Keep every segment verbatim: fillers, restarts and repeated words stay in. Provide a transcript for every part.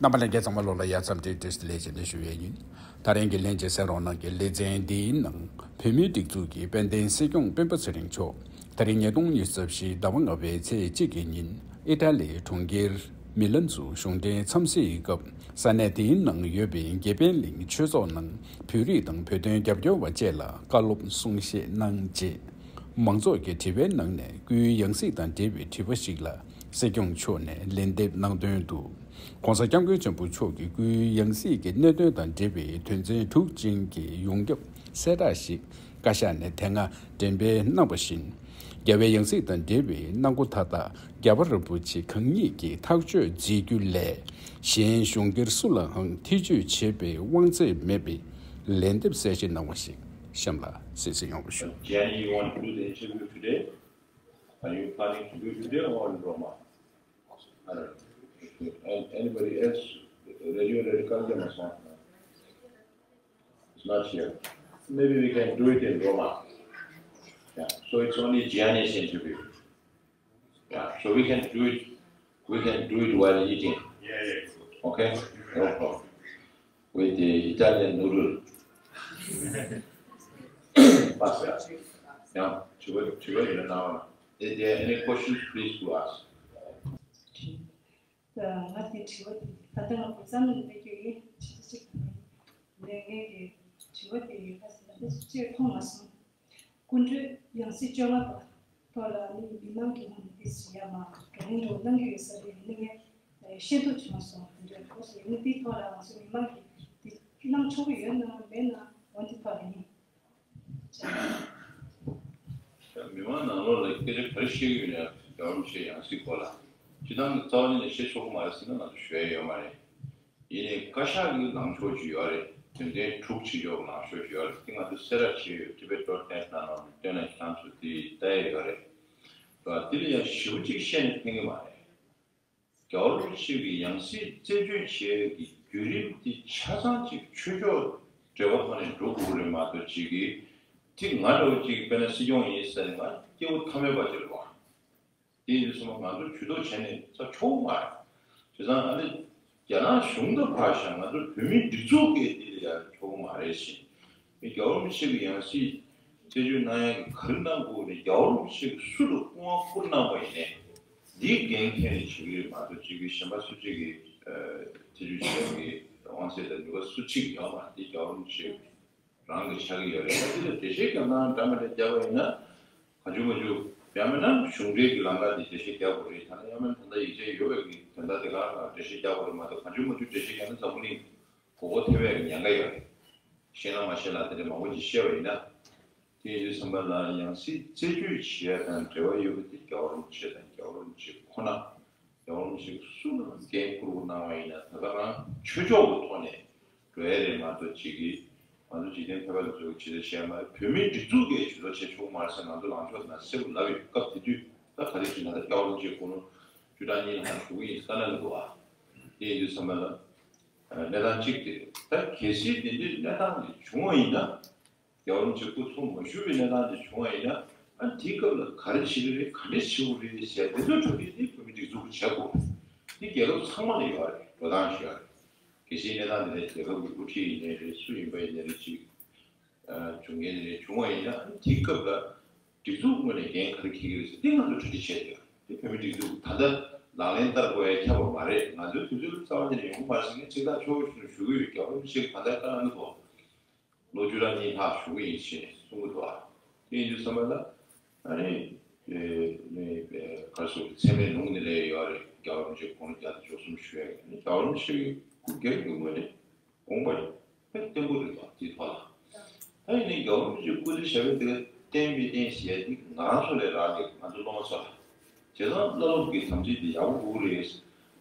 རྣམ་པ་ལྷན་རྒྱས་ཚང་མ་ལོ་ལ་ཡ་འཚམས་འདྲི་བཀྲ་ཤིས་བདེ་ལེགས་ཞེས་ནས་ཞུ་ཡས་ཡིན། ད་རིང་གི་ལྷན་རྒྱས་གསན་རོགས་གནང་གི་ལེ་ཚན་འདིའི་ནང་བོད་མིའི་སྒྲིག་འཛུགས་ཀྱི་དཔལ་ལྡན་སྲིད་སྐྱོང་སྤེན་པ་ཚེ་རིང་མཆོག་ད་རིང་ཉིས་སྟོང་ཉི་ཤུ་རྩ་བཞི་ཟླ་བ་ལྔ་པའི་ཚེས་གཅིག་གི་ཉིན་ཨི་ཊ་ལིའི་གྲོང་ཁྱེར་མི་ལན་དུ་གཞུང་འབྲེལ་འཚམས་གཟིགས་སྐབས་ས་གནས་དེའི་ནང་ཡོད་པའི་དགེ་འཕེལ་གླིང་ཆོས་ཚོགས་ནང་བོད་རིགས་དང་བོད་དོན་རྒྱབ་སྐྱོར་བ་བཅས་ལ་བཀའ་སློབ་གསུང་བཤད་གནང་རྗེས། མང་ཚོགས་ཀྱི་དྲི་བའི་ནང་ནས་སྐུའི་ཡང་སྲིད་དང་འབྲེལ་བའི་དྲི་བ་ཞིག་ལ་སྲིད་སྐྱོང་མཆོག་ནས་ལན་འདེབས་གནང་དོན་དུ། ྋགོང་ས་ྋསྐྱབས་མགོན་ཆེན་པོ་མཆོག་གི་སྐུའི་ཡང་སྲིད་ཀྱི་གནད་དོན་དང་འབྲེལ་བའི་དོན་ཚན་དྲུག་ཅན་གྱི་ཡོངས་ཁྱབ་གསལ་བསྒྲགས་ཤིག་བཀའ་ཤག་ནས་དེ་སྔ་འགྲེམས་སྤེལ་གནང་བ་བཞིན། རྒྱལ་བའི་ཡང་སྲིད་དང་འབྲེལ་བའི་གནང་སྒོ་མཐའ་དག་རྒྱལ་བ་རིན་པོ་ཆེ་གང་ཉིད་ཀྱིས་ཐག་གཅོད་མཛད་རྒྱུ་ལས་གཞན་གཞུང་སྒེར་སུ་ལའང་ཐེ་བྱུས་བྱེད་པའི་དབང་ཚད་མེད་པའི་ལན་འདེབས་གསལ་བཤད་གནང་བ་ཞིག་གཤམ་ལ་གསན་གཟིགས་ཡོང་བ་ཞུ། Jenny, you want to do the interview today? Are you planning to do it today or in Roma? I don't know. And anybody else? Radio Radical, they must want to know. It's not here. Maybe we can do it in Roma. Yeah. So it's only Gianni's interview. Yeah. So we can do it. We can do it while eating. Yeah, yeah. Okay. No problem. With the Italian noodle. Pasta. Yeah. If there are any questions, please do ask. ང་དེ་དྲི་བ་དེ་ད་ལྟ་ང་བོད་ས་ནང་སླེབས་རྒྱུ་ཡིན། ཆུ་ཚོད་གཅིག་དང་ལས་ངན་གྱི་དྲི་བ་དེ་ཡོད་ད་ཟེར་ན་དེ་སུ་གཅིག་མཐོང་མ་སོང་། སྐུ་མགྲོན་ཡང་སྲིད་བཅོ་ལྔ་པ་ཐོག་ལ་ནི་མི་མང་གི་ངོས་ནས་དེ་སུ་ཡ་མ་བགྲོ་གླེང་འགྲོ་གནང་གི་ཡོད་ས་རེད། ཡིན་ནའི་ངས་ཤེས་རྟོགས་བྱུང་སོང་། དེ་འདྲ་ཁོ་སུ་ཡིན་ན་དེའི་ཐོག་ལ་ང་ཚོ་མི་མང་གིས་དེ་གནང་ཆོག་གི་ཡོད་ན་མེད་ན་འོན་ཏེ་ཐོག་ལ་ཡིན། མི་མང་ནང་ལོགས་ལ་སྐད་ཆ་ག་རེ་བཤད་ཀྱི་ཡོད་ན་རྒྱལ་བ་རིན་པོ་ཆེའི་ཡང་སྲིད་སྐོར་ལ་སྤྱི་བཏང་གི་རྩ་བ་ཉིད་ནས་བཤད་ཆོག་གི་མ་རེད་ཟེར་ན་ང་ཚོ་ཞུ་ཡ་ཡོད་མ་རེད། ཡིན་ནའི་བཀའ་ཤག་གི་ལངས་ཕྱོགས་ཅིག་ཡོད་རེད། དོན་ཚན་དྲུག་ཅིག་ཡོད་ལངས་ཕྱོགས་ཅིག་ཡོད་རེད། དེ་ང་ཚོ་གསལ་བསྒྲགས་བྱས་ཡོད། ཊི་བེ་ཊི་ཌོཊ་ནེ་ཊི་ནང་ལ་བཏོན་ན་ཁྱེད་རང་ཚོ་དེ་ལྟ་ཡ་ཡོད་རེད། ད་དེ་ལ་ཡང་ཞིབ་པོ་ཅིག་བཤད་ནས་ཕན་གི་མ་རེད། རྒྱལ་བ་རིན་པོ་ཆེ་གི་ཡང་སྲིད་རྩད་གཅོད་བྱེད་ཡག་གི་བརྒྱུད་རིམ་དེ་ཆ་ཚང་གཅིག་ཆོས་ཕྱོགས་འབྲེལ་བ་ཐོག་ནས་འགྲོ་དགོས་ཀྱི་རེད་མ་གཏོགས་གཅིག་གིས་དེ་ང་འདྲ་བོ་གཅིག་དཔེར་ན་སྲིད་སྐྱོང་ཡིན་ཟེར་ནས་ང་སྐྱེ་བོ་ཐ་མལ་པ་ཅིག་རེད་བ། དེ་ཡིན་དུས་ཙམ་པ་ང་ཚོ་ཇུས་གཏོགས་བྱས་ནས་ཚ་ཆོག་མ་རེད། བྱས་ཙང་ཨ་ནི་རྒྱ་ནག་གཞུང་དང་ཕར་བཞག་ང་ཚོ་བོད་མིའི་སྒྲིག་འཛུགས་ཀྱིས་དེ་ལ་ཡང་ཆོག་མ་རེད་ཞེས། མི་རྒྱལ་བ་རིན་པོ་ཆེ་གི་ཡང་སྲིད་རྩད་གཅོད་གནང་ཡག་གི་ག་རེ་གནང་དགོས་རེད། རྒྱལ་བ་རིན་པོ་ཆེ་གི་སུ་ལ་སྐུ་དབང་བསྐུར་གནང་བ་ཡིན་ནའི་འདིའི་འགན་འཁྱེར་ནས་བྱེད་ཀྱི་རེད་མ་གཏོགས་གཅིག་གི་གཞན་པ་སུ་གཅིག་གིས་ཐེ་བྱུས་བྱེད་ཡག་གི་དབང་ཚད་དང་ནུས་པ་སུ་གཅིག་ཡོད་མ་རེད། འདི་རྒྱལ་བ་རིན་པོ་ཆེ་རང་གི་ཆགས་ཀྱི་ཡོད་རེད། ད་འདི་ལ་འགྲེལ་བཤད་རྒྱག་སྟངས་འདྲ་མི་འདྲ་བརྒྱབ་པ་ཡིན་ན། གང་བྱུང་མང་བྱུང་ཡང་མིན་ན་གཞུང་འབྲེལ་གྱི་ལམ་ཁ་དེ་འགྲེལ་བཤད་རྒྱག་དགོས་རེད། ད་ནི་ཡང་མིན་ད་ལྟ་ཡིག་ཆ་ཡོད་པའི་གི་དོན་དག་དེ་ག་ལ་འགྲེལ་བཤད་རྒྱག་དགོས་རེད་མ་གཏོགས་གང་བྱུང་མང་བྱུང་འགྲེལ་བཤད་རྒྱག་ན་འཛམ་བུ་གླིང་མགོ་སྐོར་ཐེབས་པའི་ཉེན་ཁ་ཡོད་རེད། ཤེས་ན་མ་ཤེས་ལ་དེ་འདྲ་མང་པོ་ཅིག་བཤད་པ་ཡིན་ན། དེ་ཡིན་དུས་ཙམ་པ་ལ་ཡང་སྲིད་རྩད་གཅོད་བྱེད་ཡ་དང་འབྲེལ་བ་ཡོད་པ་དེ་རྒྱལ་བ་རིན་པོ་ཆེ་དང་རྒྱལ་བ་རིན་པོ་ཆེ་ཁོ་ན། རྒྱལ་བ་རིན་པོ་ཆེས་སུ་ལ་འགན་འཁུར་དགོས་གནང་བ་ཡིན་ན་ད་ལྟ་རང་ཆོས་ཕྱོགས་ཀྱི་ཐོག་ནས་འགྲོ་ཡ་རེད་མ་གཏོགས་གཅིག་གིས་ང་ཚོ་འཇིག་རྟེན་ཕལ་པ་ལ་ཚོས་ཇི་ལྟར་བཤད་མ་རེད། བོད་མིའི་སྒྲིག་འཛུགས་ཀྱིས་ཇུས་གཏོགས་བྱེད་ཆོག་མ་རེད་ཟེར་ང་ཚོ་ལངས་ཕྱོགས་ནང་གསལ་པོ་ལབ་ཡོད། སྐབས་དེ་དུས་ད་ག་རེ་བྱས་ན་ད་རྒྱལ་བ་རིན་པོ་ཆེ་ཁོང་ལོ་བཅུ་ཕྲག་གཉིས་ལ་ང་བཞུགས་ཡིན་ས་ན་གི་འདུག་ཨ། དེ་ཡིན་དུས་ཙམ་པ་ལ་གནས་སྟངས་གཅིག་དེ་རེད། ད་གལ་སྲིད་དེ་འདྲའི་གནས་སྟངས་དེ་བྱུང་བ་ཡིན་ན། རྒྱལ་བ་རིན་པོ་ཆེ་སྐུ་འཚོ་མ་བཞུགས་པའི་གནས་སྟངས་དེ་བྱུང་བ་ཡིན་ན། ཨ་དེའི་སྐབས་ལ་ག་རེ་བྱེད་ཀྱི་རེད། ག་འདྲ་བྱེད་དགོས་རེད་ཟེར་དེ་ཚོའི་གྲ་སྒྲིག་དེ་བོད་མི་སྒྲིག་འཛུགས་ཀྱིས་བྱེད་དགོས། དེ་རྒྱལ་ཁབ་ཚང་མ་ལ་ཡོད་རེད། འགྲོ་སྟངས་ཤིག་ཡོད་རེད། གལ་སྲིད་གནས་སྟངས་དེ་ལ་རྒྱལ་ཁབ་ཀྱི་དབུ་ཁྲིད་ཡིན་ནའི་རེད། སུ་ཡིན་པ་ཡིན་ནའི་རེད། ཅིག་བྱུང་མཁན་དེ་འདྲ་བྱུང་བ་ཡིན་ན། ཨ་དེའི་སྐབས་ལ་སྒྲིག་འཛུགས་ངོས་ནས་འགན་ག་རེ་འཁྱེར་གྱི་རེད་ཟེར་དེ་ང་ཚོས་གྲ་སྒྲིག་བྱས་ཡོད་རེད། དེ་བོད་མི་སྒྲིག་འཛུགས་ད་ལྟ་ལག་ལེན་བསྟར་དགོས་ཡ་ཁྱབ་པ་མ་རེད། ང་ཚོའི་དུས་ཚོད་ལ་རྩ་བ་ཉིད་ནས་ཡོང་གི་མ་རེད་ཟེར་ངས་ཚིག་ཐག་ཆོད་པོ་ཞུ་ཞུ་གི་ཡོད། རྒྱལ་བ་རིན་པོ་ཆེ་ག་འདྲ་བཀའ་གནང་གི་འདུག་ལོ་བཅུ་ཕྲག་གཉིས་ལྷག་བཞུགས་ཀྱི་ཡིན་ཞེས་གསུང་གི་འདུག་ཨ། དེ་ཡིན་དུས་ཙམ་པ་ལ་ཨ་ནི་ནི་ག་རེ་ཟེར་མཚན་སྨད་ལུང་ནས་ལས་ཡོད་རེད། རྒྱལ་བ་རིན་པོ་ཆེ་དགུང་ལོ་བརྒྱ་དང་བཅུ་གསུམ་བཞུགས་ཡ་གི་ནི་རྒྱལ་བ་རིན་པོ་ཆེ་གི་སྐུ་སྒེར་གྱི་ངོས་ནས་དགོངས་པ་དཔེ་བརྟན་པོ་རེད་པ། དེའི་ཐོག་ལ་ད་ཡིན་ནའི་རྒྱལ་བ་རིན་པོ་ཆེ་སྐུ་ཚེ་ཞབས་པད་དེ་ག་བརྟན་མི་བརྟན་ཟེར་ཡ་དེ་ང་རང་ཚོ་ལས་རག་ལས་ང་ཚོ་སློབ་མ་ཚོ་ལ། བྱས་ཙང་བླ་སློབ་ཀྱི་དམ་ཚིག་དེ་ཡག་པོ་དགོས་རེད།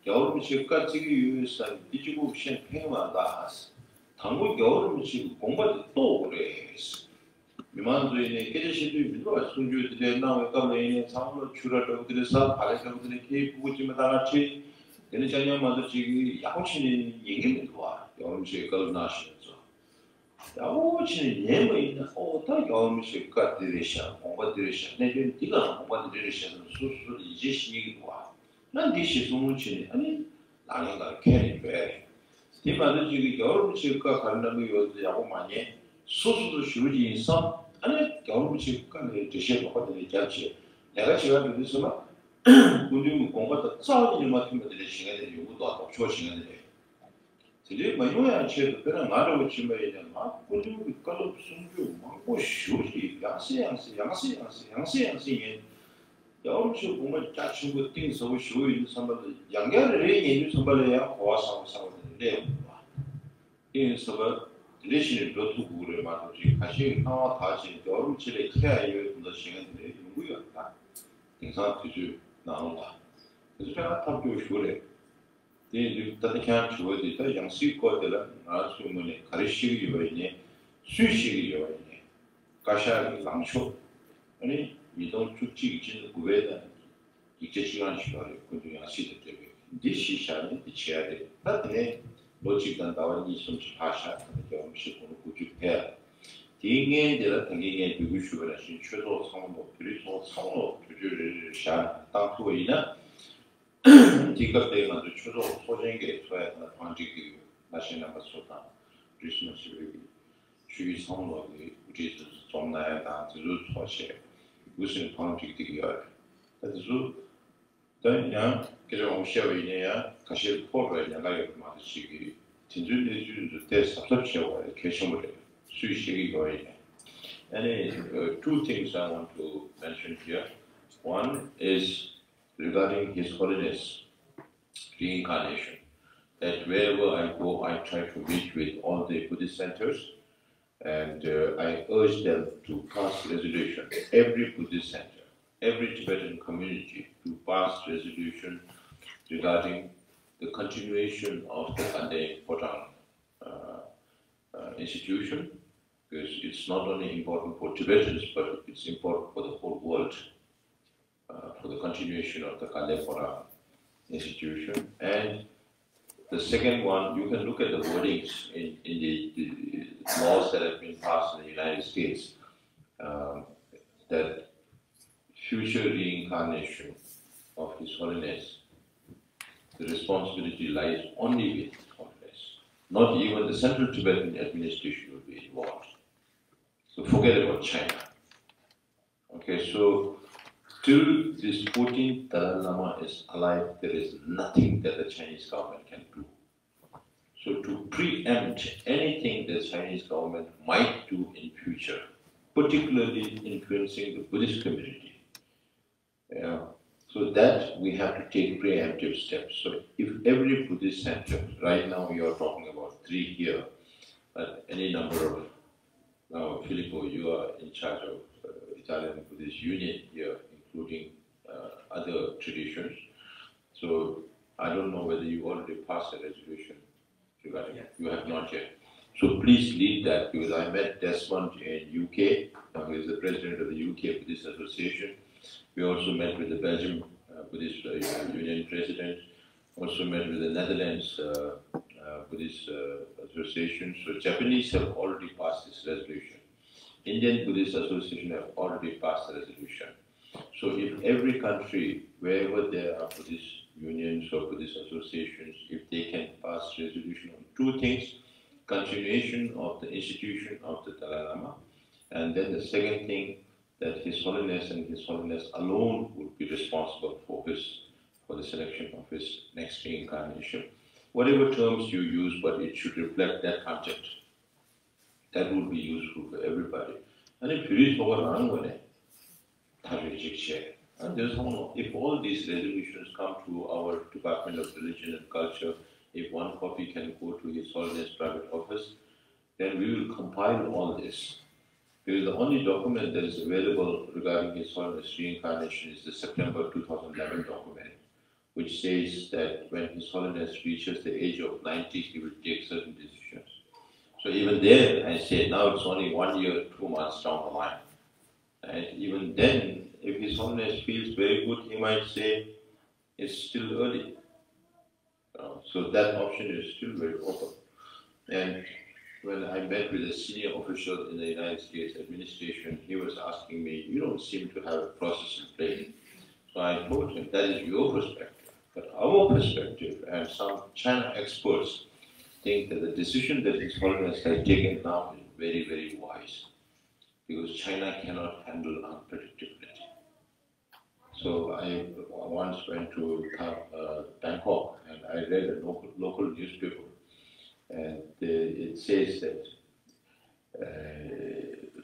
རྒྱལ་བ་རིན་པོ་ཆེ་བཀའ་བརྩི་གི་ཡོད་ཟེར་ནས་འདི་གཅིག་པུ་བཤད་ཕན་གྱི་མ་རེད་ད། དང་པོ་རྒྱལ་བ་རིན་པོ་ཆེ་གི་དགོངས་པ་དེ་རྟོགས་དགོས་རེད། མི་མང་ཚོ་ཡིན་ནའི་སྐད་ཆ་བཤད་དུས་མི་འདུག་བ། གསུང་ཆོས་དེ་འདྲའི་གནང་བའི་སྐབས་ལ་ཡིན་ནའི་ཚང་མ་ཆུ་ར་འདྲ་པོ་དེ་འདྲ་ཟ། བག་ལེབ་འདྲ་པོ་དེ་འདྲ་ཁྱེར་ཕྲུ་གུ་གཅིག་མ་བཏང་ན་ཁྲིད། དེ་ནས་ཅང་ཉམས་མ་གཏོགས་ཅིག་ཡག་པོ་བྱས་ནས་ཉན་གི་མི་འདུག་བ། རྒྱལ་བ་རིན་པོ་ཆེས་བཀའ་སློབ་གནང་བཞིན་ཚོ། ཡག་པོ་བྱས་ནས་ཉན་པ་ཡིན་ན། ཨོ་ད་རྒྱལ་བ་རིན་པོ་ཆེའི་བཀའ་འདི་རེད་ཤག་དགོངས་པ་འདི་རེད་ཤག་གནད་དོན་འདི་ག་ལ་དགོངས་པ་འདི་འདྲ་རེད་ཤག་ཟེར་ནས་སོ་སོ་སོ་ལ་ཡིད་ཆེས་ཤིག་སྙིང་གི་འདུག་བ། ན་འདི་ཞིག་གསུང་རོགས་བྱས་ནས་ཨ་ནི་ ཨ་ནི་ལ་ཁས་ལེན་བྱས་རེད། དེ་མ་གཏོགས་ཅིག་གི་རྒྱལ་བ་རིན་པོ་ཆེའི་བཀའ་ག་རེ་གནང་གི་ཡོད་ཡག་པོ་མ་ཉན། སོ་སོ་སོ་ཞུ་གི་ཡིན་བསམ། ཨ་ནི་རྒྱལ་བ་རིན་པོ་ཆེའི་བཀའ་ལ་འགྲེལ་བཤད་ལོག་པ་དེ་འདྲ་རྒྱབ་བྱས་ལས་ཀ་བྱེད་ཡག་འགྲོ་དུས་ཙམ་པ། སྐུ་མདུན་གྱི་དགོངས་པ་དང་རྩ་བ་ཉིད་ནས་མ་མཐུན་པ་དེ་འདྲ་བྱེད་མཁན་དེ་འདྲ་ཡོང་གི་འདུག་ལྡོག་ཕྱོགས་བྱེད་མཁན་དེ་འདྲ། དེ་འདྲའི་མ་ཡོང་ཡག་ཆེད་དུ། དཔེར་ན་ང་འདྲ་བོ་ཕྱིན་པ་ཡིན་ན། ང་སྐུ་མདུན་གྱི་བཀའ་སློབ་གསུང་རྒྱུ་མང་པོ་ཞེ་པོ་ཅིག་ཡང་སེ་ཡང་སེ་ཡང་སེ་ཡང་སེ་ཡང་སེ་ཡང་སེ་ཉན། རྒྱལ་བ་རིན་པོ་ཆེའི་དགོངས་པ་རྒྱ་ཆེན་པོ་གཏིང་ཟབ་པོ་ཞེ་པོ་ཡིན་དུས་ཙམ་པ་ལ། ཡང་བསྐྱར་རེ་རེ་ཉན་དུས་ཙམ་པ་ལ་ཡང་གོ་བ་བཟང་པོ་བཟང་པོ་དེ་འདྲ་སླེབས་ཡོང་གི་འདུག་བ། དེ་ཡིན་ཙམ་པ་དེ་འདྲ་བྱས་ནས་འགྲོ་ཐུབ་དགོས་ཀྱི་རེད་མ་གཏོགས། ཅིག་ཁ་ཤས་ཀྱིས་སྣང་བ་དག་བྱས་ནས་རྒྱལ་བ་རིན་པོ་ཆེ་ལས་ཁྱད་ཡོད་དེ་འདྲ་བྱེད་མཁན་དེ་འདྲ་ཡོང་གི་ཡོད་རེད་ད། དེང་སང་དུས་ཚོད་ནང་ལ་དེ་ཚོ་དཔེ་ཐབས་སྐྱོ་ཞེ་པོ་རེད། དེ་ཡིན་དུས་ད་ལྟ་ཁྱེད་རང་དྲི་བ་འདི་ད་ཡང་སྲིད་སྐོར་དེ་ལ་ང་རང་ཚོའི་ངོས་ནས་ག་རེ་བཤད་ཀྱི་ཡོད་པ་ཡིན་ནའི། སུས་བཤད་ཀྱི་ཡོད་པ་ཡིན་ནའི། བཀའ་ཤག་གི་ལངས་ཕྱོགས། ཨ་ནི་ཉིས་སྟོང་བཅུ་གཅིག་གི་སྤྱི་ཟླ་དགུ་པའི་ནང་ཡིག་ཆ་གཅིག་རང་ཞིག་ཡོད་རེད། སྐུ་མདུན་ཡང་སྲིད་དང་འབྲེལ་བའི་འདི་གཞི་བཞག་ནས་འདི་བྱས་ཡ་རེད། ད་དེ་ནས་ལོ་གཅིག་དང་ཟླ་བ་གཉིས་གསུམ་ཞིག་ལྷག་ཤག་ད་ལྟ་རྒྱལ་བ་རིན་པོ་ཆེ་དགུང་ལོ་དགུ་བཅུ་ཕེབས་ཡ། དེའི་སྔོན་དེ་ལ་ད་གིན་ངས་འབོད་སྐུལ་ཞུས་པ་ནང་བཞིན་ཆོས་ཚོགས་ཚང་མ་ལོག་བོད་རིགས་ཚོགས་ཚང་མ་ལོག་གྲོས་ཆོད་རེ་རེ་རེ་བཞག་ནས་བཏང་ཐུབ་པ་ཡིན་ན། དེ་སྐབས་དེ་ང་ཚོའི་ཆོས་ཚོགས་ཚོགས་ཆེན་གྱི་ཚོགས་ཡ་དང་བང་སྒྲིག་གི་ལྷ་ཞིང་རྣམ་པ་ཚོ་དང་། རིས་མ་ཞིག་རེད། ཆོས་བརྒྱུད་ཚང་མ་ལོག་གི་དབུ་ཁྲིད་ཚོ་འཛོམས་གནང་ཡ་དང་དེ་ཚོ་ཚོགས་བྱས་འུ་ཚོས་བང་སྒྲིག་བསྡད་ཀྱི་ཡོད་རེད། ད་དེ་ཚོ་ད་ཡང་སྐད་ཆ་མང་པོ་བཤད་པ་ཡིན་ན་ཡང་ཁ་ཤས་འཁོར་བའི་ཉེན་ཁ་ཡོད་པ་མ་གཏོགས། ཅིག་གི་དེ་ཚོའི་གནས་ཚུལ་ཚོ་དེ་གཟབ་གཟབ་བྱེད་དགོས་པ་གལ་ཆེན་པོ་རེད། སུས་བཤད་ཀྱི་ཡོད་ཡིན་ནའི། ཨ་ནི། Uh, two things I want to mention here. One is regarding His Holiness reincarnation, that wherever I go, I try to meet with all the Buddhist centers, and uh, I urge them to pass resolution, every Buddhist center, every Tibetan community, to pass resolution regarding the continuation of the Kande Photang uh, uh, institution, because it's not only important for Tibetans, but it's important for the whole world, uh, for the continuation of the Kande Photang institution. And the second one, you can look at the wordings in, in the, the laws that have been passed in the United States, um, that future reincarnation of His Holiness, the responsibility lies only with His Holiness. Not even the Central Tibetan Administration will be involved. So forget about China. Okay, so till this fourteenth Dalai Lama is alive, there is nothing that the Chinese government can do. So to preempt anything the Chinese government might do in future, particularly influencing the Buddhist community, yeah, so that we have to take preemptive steps. So if every Buddhist center, right now you are talking about three here, but any number of, now Filippo, you are in charge of uh, Italian Buddhist Union here, including uh, other traditions. So I don't know whether you already passed a resolution regarding it. You have not yet. So please lead that, because I met Desmond in U K, uh, who is the president of the U K Buddhist Association. We also met with the Belgium uh, Buddhist uh, Union president, also met with the Netherlands uh, uh, Buddhist uh, Association. So Japanese have already passed this resolution. Indian Buddhist Association have already passed the resolution. So if every country, wherever there are Buddhist unions or Buddhist associations, if they can pass resolution on two things, continuation of the institution of the Dalai Lama, and then the second thing, that His Holiness and His Holiness alone would be responsible for his, for the selection of his next reincarnation. Whatever terms you use, but it should reflect that content. That would be useful for everybody. ཨ་ནི་བོད་རིགས་ཚོགས་པ་རང་ངོས་ནས་ཐག་གཅོད་ཅིག་བྱས། And there's no, if all these resolutions come to our Department of Religion and Culture, if one copy can go to His Holiness private office, then we will compile all this. Because the only document that is available regarding His Holiness reincarnation is the September two thousand eleven document, which says that when His Holiness reaches the age of ninety, he will take certain decisions. So even there, I say, now it's only one year, two months down the line. And even then, if His Holiness feels very good, he might say, it's still early. Uh, so that option is still very open. And when I met with a senior official in the United States administration, he was asking me, you don't seem to have a process in place. So I told him, that is your perspective. But our perspective, and some China experts think that the decision that His Holiness has taken now is very, very wise, because China cannot handle unpredictability. So I once went to uh, Bangkok and I read a local, local newspaper, and uh, it says that uh,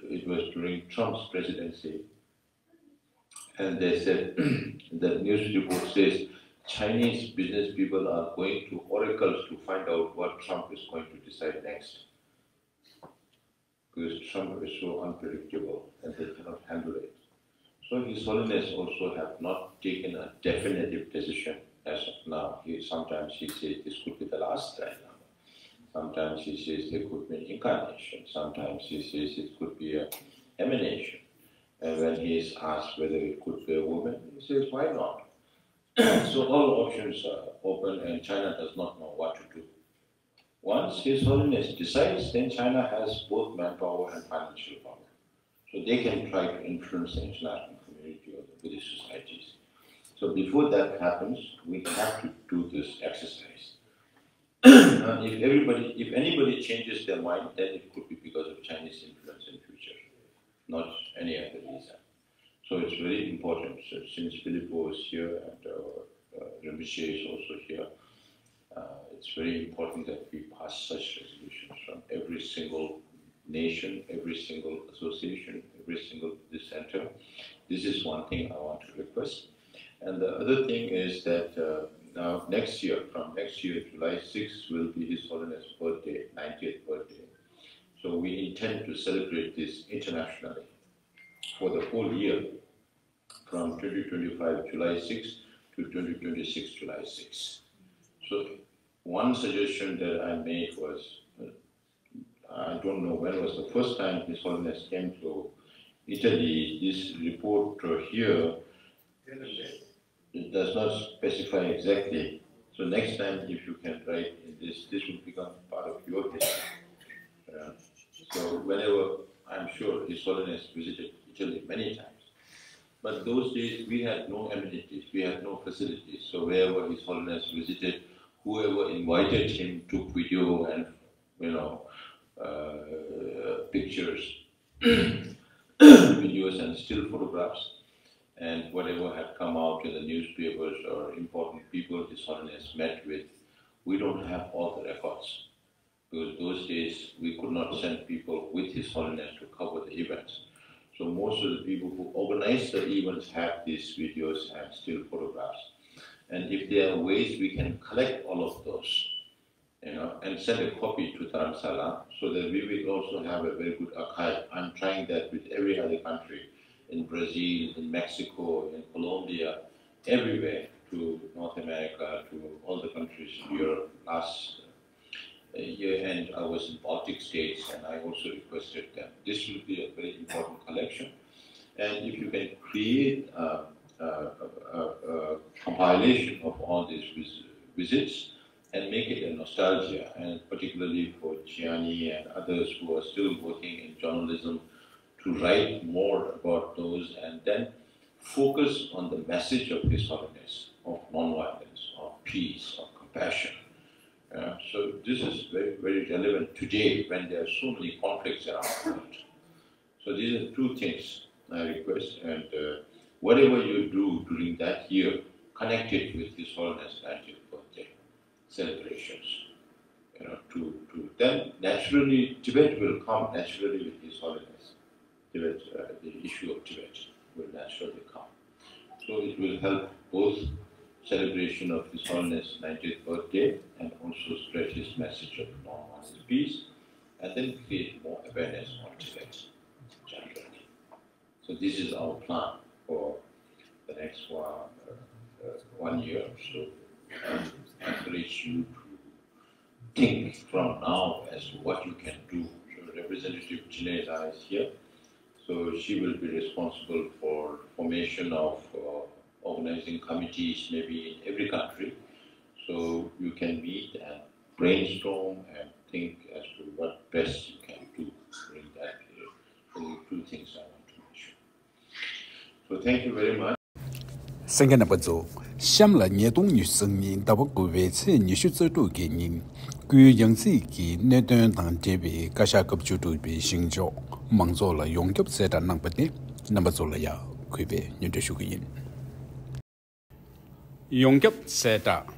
it was during Trump's presidency, and they said the news report says Chinese business people are going to oracles to find out what Trump is going to decide next, because Trump is so unpredictable and they cannot handle it. So His Holiness also have not taken a definitive decision as of now. He sometimes he says this could be the last Dalai Lama. Sometimes he says there could be an incarnation. Sometimes he says it could be a emanation. And when he is asked whether it could be a woman, he says, "Why not?" So all options are open, and China does not know what to do. Once His Holiness decides, then China has both manpower and financial power. So they can try to influence the international community or the Buddhist societies. So before that happens, we have to do this exercise. Now, if everybody, if anybody changes their mind, then it could be because of Chinese influence in future, not any other reason. So it's very important. So since Filippo is here and uh, uh, Rinpoche is also here, uh, it's very important that we pass such resolutions from every single nation, every single association, every single Buddhist center. This is one thing I want to request. And the other thing is that uh, now next year, from next year, July sixth will be His Holiness' birthday, ninetieth birthday. So we intend to celebrate this internationally for the whole year, from twenty twenty-five July sixth to twenty twenty-six July sixth. So one suggestion that I made was, uh, I don't know when was the first time His Holiness came to Italy. This report uh, here, it does not specify exactly. So next time, if you can write in this, this will become part of your history. Uh, so whenever, I'm sure His Holiness visited Italy many times. But those days, we had no amenities, we had no facilities. So wherever His Holiness visited, whoever invited him took video and, you know, uh, pictures, videos and still photographs. And whatever had come out in the newspapers or important people His Holiness met with, we don't have all the records. Because those days we could not send people with His Holiness to cover the events. So most of the people who organize the events have these videos and still photographs. And if there are ways we can collect all of those, you know, and send a copy to Dharamsala so that we will also have a very good archive. I'm trying that with every other country, in Brazil, in Mexico, in Colombia, everywhere, to North America, to all the countries in Europe. Last uh, year end, I was in Baltic states and I also requested them. This will be a very important collection. And if you can create a, a, a, a compilation of all these vis- visits and make it a nostalgia, and particularly for Gianni and others who are still working in journalism, to write more about those and then focus on the message of His Holiness, of non-violence, of peace, of compassion. Uh, so this is very, very relevant today when there are so many conflicts around the world. So these are two things I request, and uh, whatever you do during that year, connect it with His Holiness ninetieth birthday celebrations. You know, to, to then naturally Tibet will come naturally with His Holiness. Tibet, uh, the issue of Tibet will naturally come. So it will help both celebration of His Holiness ninetieth birthday and also spread his message of non-violence, peace, and then create more awareness on Tibet generally. So this is our plan for the next one, uh, uh, one year. So I encourage you to think from now as to what you can do. So Representative Chineza is here. So she will be responsible for formation of uh, organizing committees maybe in every country. So you can meet and brainstorm and think as to what best you can do during that period. So the two things I want to mention. So thank you very much. གསན་མཁན་རྣམ་པ་ཚོ། གཤམ་ལ་ཉིས་སྟོང་ཉི་ཤུ་རྩ་གཉིས་ཟླ་བ་དགུ་པའི་ཚེས་ཉི་ཤུ་རྩ་དྲུག་གི་ཉིན་སྐུའི་ཡང་སྲིད་ཀྱི་གནད་དོན་དང་འབྲེལ་བའི་བཀའ་ཤག་སྐབས་བཅུ་དྲུག་པའི་བཞེངས་ཕྱོགས་མང་ཚོགས་ལ་ཡོངས་ཁྱབ་གསལ་བསྒྲགས་གནང་པ་དེ་རྣམ་པ་ཚོ་ལ་ཡང་གུས་པས་སྙན་སྒྲོན་ཞུ་གི་ཡིན། ཡོངས་ཁྱབ་གསལ་བསྒྲགས།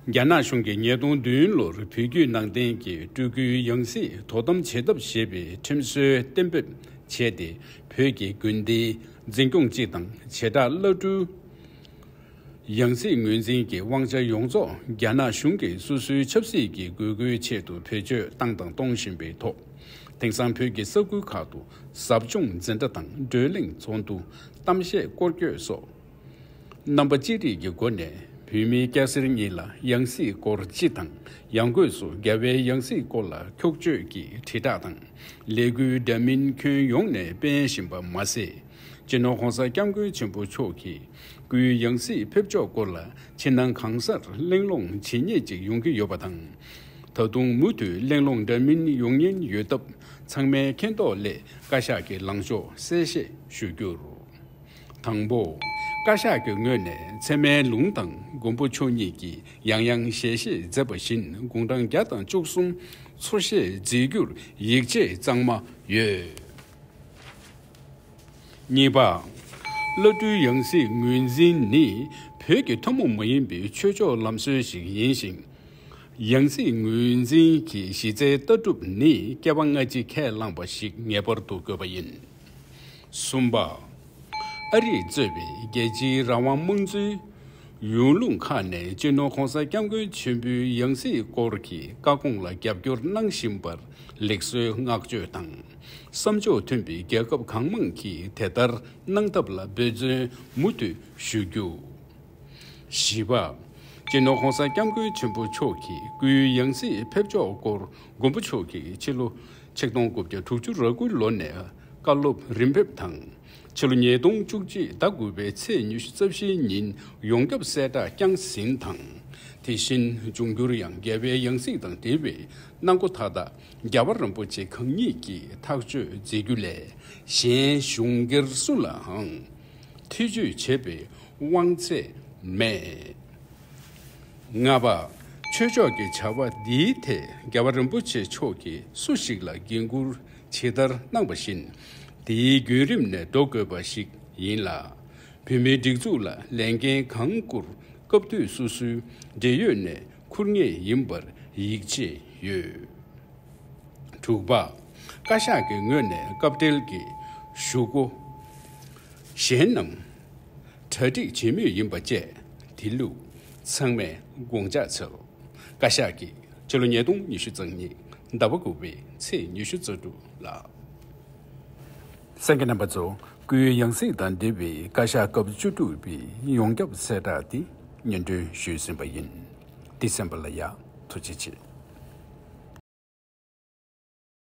རྒྱ་ནག་གཞུང་གིས་ཉིས་སྟོང་བདུན་ལོར་བོད་བརྒྱུད་ནང་བསྟན་གྱི་སྤྲུལ་སྐུའི་ཡང་སྲིད་དོ་དམ་བྱེད་ཐབས་ཞེས་པའི་ཁྲིམས་སྲོལ་གཏན་འབེབས་བྱས་ཏེ། བོད་ཀྱི་དགོན་སྡེའི་འཛིན་སྐྱོང་སྤྱི་དང་བྱེ་བྲག་བླ་སྤྲུལ་ཡང་སྲིད་ངོས་འཛིན་གྱི་དབང་ཆ་ཡོངས་རྫོགས་རྒྱ་ནག་གཞུང་གིས་སོ་སོའི་ཆབ་སྲིད་ཀྱི་དགོས་མཁོའི་ཆེད་དུ་བེད་སྤྱོད་བཏང་དང་གཏོང་བཞིན་པའི་ཐོག། དེང་སང་བོད་ཀྱི་ས་ཁུལ་ཁག་ཏུ་ཟབ་སྦྱོང་འཛིན་གྲྭ་དང་བགྲོ་གླེང་ཚོགས་འདུ། གཏམ་བཤད་སྐོར་སྐྱོད་སོགས། རྣམ་པ་ཅི་རིགས་ཀྱི་སྒོ་ནས་བོད་མིའི་སྐྱ་སེར་གཉིས་ལ་ཡང་སྲིད་སྐོར་སྤྱི་དང་ཡང་སྒོས་སུ་རྒྱལ་བའི་ཡང་སྲིད་སྐོར་ལ་འཁྱོག་བརྗོད་ཀྱི་དྲིལ་བསྒྲགས་དང་ལས་འགུལ་འདྲ་མིན་ཁྱོན་ཡོངས་ནས་སྤེལ་བཞིན་པ་མ་ཟད། སྤྱི་ནོར་༸གོང་ས་༸སྐྱབས་མགོན་ཆེན་པོ་མཆོག་གིས་སྐུའི་ཡང་སྲིད་ཕེབས་ཕྱོགས་སྐོར་ལ་ཕྱི་ནང་གང་སར་གླེང་སློང་ཇི་སྙེད་ཅིག་ཡོང་གི་ཡོད་པ་དང་། ད་དུང་མུ་མཐུད་གླེང་སློང་འདྲ་མིན་ཡོང་ཉེན་ཡོད་སྟབས། ཚང་མས་མཁྱེན་རྟོགས་སླད་བཀའ་ཤག་གི་ལངས་ཕྱོགས་གསལ་བཤད་ཞུ་རྒྱུར། དང་པོ། བཀའ་ཤག་གི་ངོས་ནས་ཚད་མའི་ལུང་དང་མགོན་པོ་མཆོག་ཉིད་ཀྱིས་ཡང་ཡང་ཞལ་བཞེས་མཛད་པ་བཞིན་དགུང་གྲངས་བརྒྱ་དང་བཅུ་གསུམ་འཚོ་གཞེས་མཛད་རྒྱུར་ཡིད་ཆེས་གཙང་མ་ཡོད། གཉིས་པ། བླ་སྤྲུལ་ཡང་སྲིད་ངོས་འཛིན་ནི་བོད་ཀྱི་ཐུན་མོང་མ་ཡིན་པའི་ཆོས་ཕྱོགས་ལམ་སྲོལ་ཞིག་ཡིན་ཞིང་། ཡང་སྲིད་ངོས་འཛིན་གྱི་གཞི་རྩའི་ལྟ་གྲུབ་ནི་སྐྱེ་བ་སྔ་ཕྱི་ཁས་བླངས་པ་ཞིག་ངེས་པར་དུ་དགོས་པ་ཡིན། གསུམ་པ། ཨ་རིས་གཙོས་པའི་རྒྱལ་སྤྱིའི་རང་དབང་དམངས་གཙོའི་ཡུལ་ལུང་ཁག་ནས་སྤྱི་ནོར་༸གོང་ས་༸སྐྱབས་མགོན་ཆེན་པོའི་ཡང་སྲིད་སྐོར་གྱི་བཀའ་དགོངས་ལ་རྒྱབ་སྐྱོར་གནང་བཞིན་པར་ལེགས་གསོའི་བསྔགས་བརྗོད་དང་། བསམ་ཕྱོགས་མཐུན་པའི་རྒྱལ་ཁབ་གང་མང་གིས་དེ་ལྟར་གནང་ཐབས་ལ་འབད་བརྩོན་མུ་མཐུད་ཞུ་རྒྱུ། བཞི་པ། སྤྱི་ནོར་༸གོང་ས་༸སྐྱབས་མགོན་ཆེན་པོ་མཆོག་གི་སྐུའི་ཡང་སྲིད་ཕེབས་ཕྱོགས་སྐོར་མགོན་པོ་མཆོག་གིས་ཕྱི་ལོ་ཆིག་སྟོང་དགུ་བརྒྱ་དྲུག་ཅུ་རེ་དགུ་ལོ་ནས་བཀའ་སློབ་རིམ་ཕེབས་དང་། ཕྱི་ལོ་ཉིས་སྟོང་བཅུ་གཅིག་ཟླ་དགུ་པའི་ཚེས་ཉི་ཤུ་རྩ་བཞིའི་ཉིན་ཡོངས་ཁྱབ་གསལ་བསྒྲགས་བསྐྱངས་ཟིན་དང་། དེ་བཞིན་འབྱུང་འགྱུར་ཡང་རྒྱལ་བའི་ཡང་སྲིད་དང་འབྲེལ་བའི་གནང་སྒོ་མཐའ་དག་རྒྱལ་བ་རིན་པོ་ཆེ་གང་ཉིད་ཀྱིས་ཐག་གཅོད་མཛད་རྒྱུ་ལས་གཞན་གཞུང་སྒེར་སུ་ལའང་ཐེ་ཇུས་བྱེད་པའི་དབང་ཚད་མེད། ལྔ་པ། ཆོས་ཕྱོགས་ཀྱི་བྱ་བ་འདིའི་ཐད་རྒྱལ་བ་རིན་པོ་ཆེ་མཆོག་གིས་སུ་ཞིག་ལ་འགན་འཁུར་ཇི་ལྟར་གནང་བ་བཞིན་དེའི་བརྒྱུད་རིམ་ནས་འགྲོ་དགོས་པ་ཞིག་ཡིན་ལ། བོད་མིའི་སྒྲིག་འཛུགས་ལ་ལས་འགན་གང་བསྐུར་སྐབས་དུས་སོ་སོའི་འབྲེལ་ཡོད་ནས་འཁུར་ངེས་ཡིན་པར་ཡིད་ཆེས་ཡོད། དྲུག་པ། བཀའ་ཤག་གི་ངོས་ནས་སྐབས་འབྲེལ་གྱི་ཞུ་སྒོ་གཞན་རྣམས་གྲ་སྒྲིག་བྱེད་མུས་ཡིན་པ་བཅས་དེ་ལུགས་ཚང་མས་དགོངས་འཇགས་འཚལ། བཀའ་ཤག་གིས་ཕྱི་ལོ་ཉིས་སྟོང་ཉི་ཤུ་རྩ་གཉིས་ཟླ་བ་དགུ་པའི་ཚེས་ཉི་ཤུ་རྩ་དྲུག་ལ། གསན་མཁན་རྣམ་པ་ཚོ། སྐུའི་ཡང་སྲིད་དང་འབྲེལ་བའི་བཀའ་ཤག་སྐབས་བཅུ་དྲུག་པའི་ཡོངས་ཁྱབ་གསལ་བསྒྲགས་དེ་སྙན་སྒྲོན་ཞུས་ཟིན་པ་ཡིན། འདི་གསན་པ་ལ་ཡང་ཐུགས་རྗེ་ཆེ།